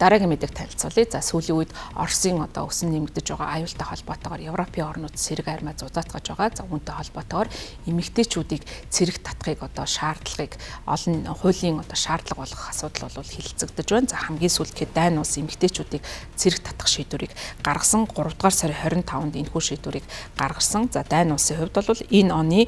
Дараагийн мэдээг танилцуулъя. За, сүүлийн үед Оросын одоо өсөн нэмэгдэж байгаа аюултай холбоотойгоор Европын орнууд сэрэг армиа зузаатгаж байгаа. За, үүнтэй холбоотойгоор эмэгтэйчүүдийг цэрэг татахыг одоо шаардлагыг олон хуулийн одоо шаардлага болгох асуудал бол хэлэлцэгдэж байна. За, хамгийн сүүлд гэхэд Дани улс эмэгтэйчүүдийг цэрэг татах шийдвэрийг гаргасан. 3 дугаар сарын 25-нд энэхүү шийдвэрийг гаргасан. За, Дани улсын хувьд бол энэ оны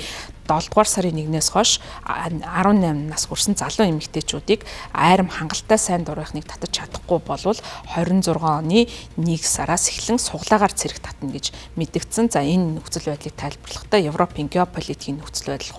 7 дугаар сарын 1-ээс хойш 18 нас хүрсэн залуу эмэгтэйчүүдийг айрам хангалттай сайн дурынхныг татаж чадахгүй болвол 26 оны 1 сараас эхлэн суглаагаар цэрэг татна гэж мэдэгдсэн. За, энэ нөхцөл байдлыг тайлбарлахдаа Европын геополитикийн нөхцөл байдал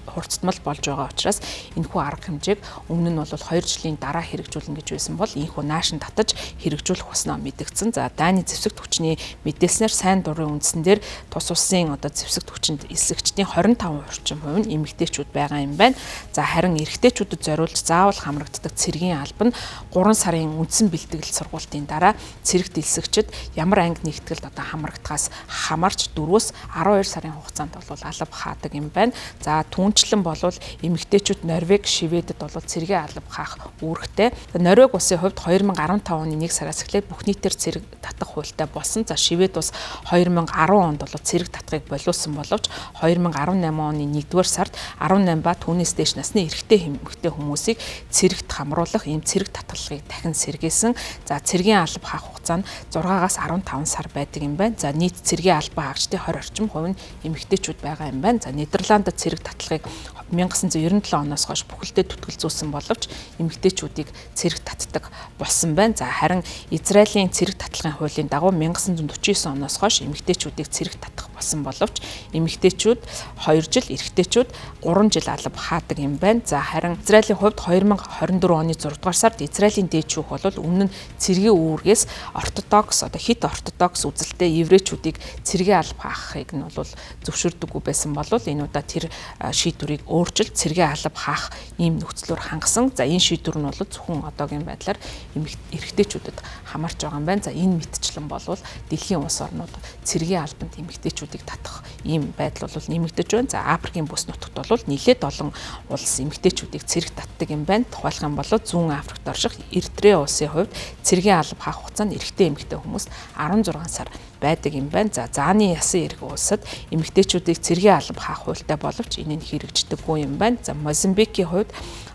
хурцтмал болж байгаа учраас энэхүү арга хэмжээг өмнө нь бол 2 жилийн дараа хэрэгжүүлнэ гэж байсан бол энэхүү наашин татаж хэрэгжүүлэх болсноо мэдэгдсэн. За, Дани зэвсэг түвшний мэдээлснээр сайн дурын үндсэн дээр тус улсын одоо зэвсэг түвшинд элсэгчдийн 25 орчим хувь нь эмэгтэйчүүд байгаа юм байна. За, харин эрэгтэйчүүдэд зориулж заавал хамрагддаг цэргийн алба нь 3 сарын үндсэн бэлтгэл сургуулийн дараа цэрэгт элсэгчид ямар анги нэгтгэлд одоо хамрагдахаас хамаарч 4-өөс 12 сарын хугацаанд бол алба хаадаг юм байна. За, түүнчлэн болвол эмэгтэйчүүд Норвег, Шведэд бол цэргийн алба хаах үүрэгтэй. Норвег улсын хувьд 2015 оны 1 сараас эхлээд бүх нийтээр цэрэг татах хуультай болсон. За, Швед улс 2010 онд бол цэрэг татахыг болиулсан боловч 2018 оны 1-р сард 18 ба түүнээс дээш насны эрэгтэй эмэгтэй хүмүүсийг цэрэгт хамруулах ийм цэрэг татгалыг дахин сэргээсэн. За, цэргийн алба хаах хугацаа нь 6-аас 15 сар байдаг юм байна. За, нийт цэргийн албан хаагчдын 20 орчим хувь нь эмэгтэйчүүд байгаа юм байна. За, Нидерландд цэрэг татлагыг 1997 оноос хойш бүхэлдээ түтгэлзүүлсэн боловч эмэгтэйчүүдийг цэрэг татдаг болсон байна. За, харин Израилийн цэрэг татлагын хуулийн дагуу 1949 оноос хойш эмэгтэйчүүдийг цэрэг татах болсон боловч эмэгтэйчүүд 2 жил, эрэгтэйчүүд 3 жил алба хаадаг юм байна. За, харин Израилийн хувьд 2024 оны 6 дугаар сард Израилийн дээд шүүх бол өмнө нь цэргийн үүргээс ортодокс одоо хит ортодокс үзэлтэй еврейчүүдийг цэргийн алба хаахыг нь бол зөвшөөрдөггүй байсан бол энэ удаа тэр шийдвэрийг өөрчилж цэргийн алба хаах ийм нөхцлөөр хангасан. За, энэ шийдвэр нь бол зөвхөн одоогийн байдлаар эрэгтэйчүүдэд хамаарч байгаа юм байна. За, энэ мэтчлэн болвол дэлхийн улс орнууд цэргийн албанд эмэгтэйчүүдийг татах ийм байдал бол нэмэгдэж байна. За, Африкийн бүс нутагт бол нэлээд олон улс эмэгтэйчүүдийг цэрэг татдаг юм байна. Тухайлах юм бол Зүүн Африкт орших Эритре улсын хувьд цэргийн алба хаах хугацаа нь эрэгтэй эмэгтэй хүмүүс 16 сар байдаг юм байна. За, зааны ясан эрэг улсад эмэгтэйчүүдийг цэргийн алба хаах хуультай боловч энэ нь хэрэгждэггүй юм байна. За, Мозамбикийн хувьд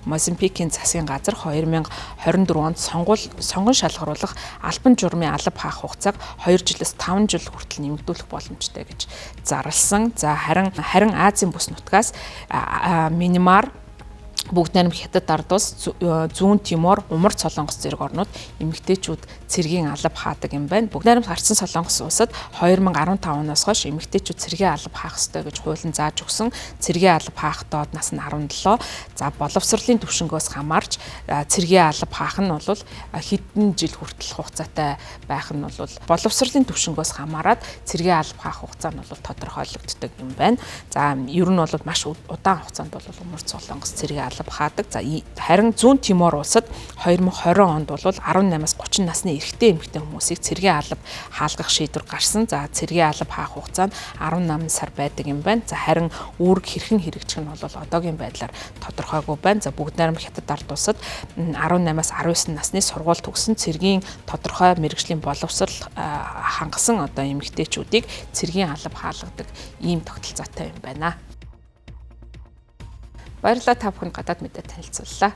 Мозамбикийн засгийн газар 2024 онд сонгон шалгаруулах албан журмын алба хаах хугацааг 2 жилээс 5 жил хүртэл нэмэгдүүлэх боломжтой гэж зарласан. За, харин Азийн бүс нутгаас Мянмар, Бүгд найрамд Хятад ард улс, Зүүн Тимор, Умард Солонгос зэрэг орнууд эмэгтэйчүүд цэргийн алба хаадаг юм байна. Бүгд найрамд гарцсан Солонгос улсад 2015 оноос хойш эмэгтэйчүүд цэргийн алба хаах ёстой гэж хуулийн зааж өгсөн. Цэргийн алба хаах доод нас нь 17. За, боловсролын түвшингөөс хамаарч цэргийн алба хаах нь бол хэдэн жил хүртэл хугацаатай байх нь бол боловсролын түвшингөөс хамаарат цэргийн алба хаах хугацаа нь бол тодорхойлогддог юм байна. За, ер нь бол маш удаан хугацаанд бол Умард Солонгос цэргийн алба хаадаг. За, харин Зүүн Тимор улсад 2020 онд бол 18-аас 30 насны эрэгтэй эмэгтэй хүмүүсийг цэргийн алба хаалгах шийдвэр гарсан. За, цэргийн алба хаах хугацаа нь 18 сар байдаг юм байна. За, харин үүрэг хэрхэн хэрэгжих нь бол одоогийн байдлаар тодорхойгүй байна. За, бүгд найрамд Хятад ард улсад 18-аас 19 насны сургууль төгссөн цэргийн тодорхой мэргэжлийн боловсрол хангасан одоо эмэгтэйчүүдийг цэргийн алба хаалгадаг ийм тогтолцоотой юм байна. Баярлалаа, та бүхэнд гадаад мэдээ танилцууллаа.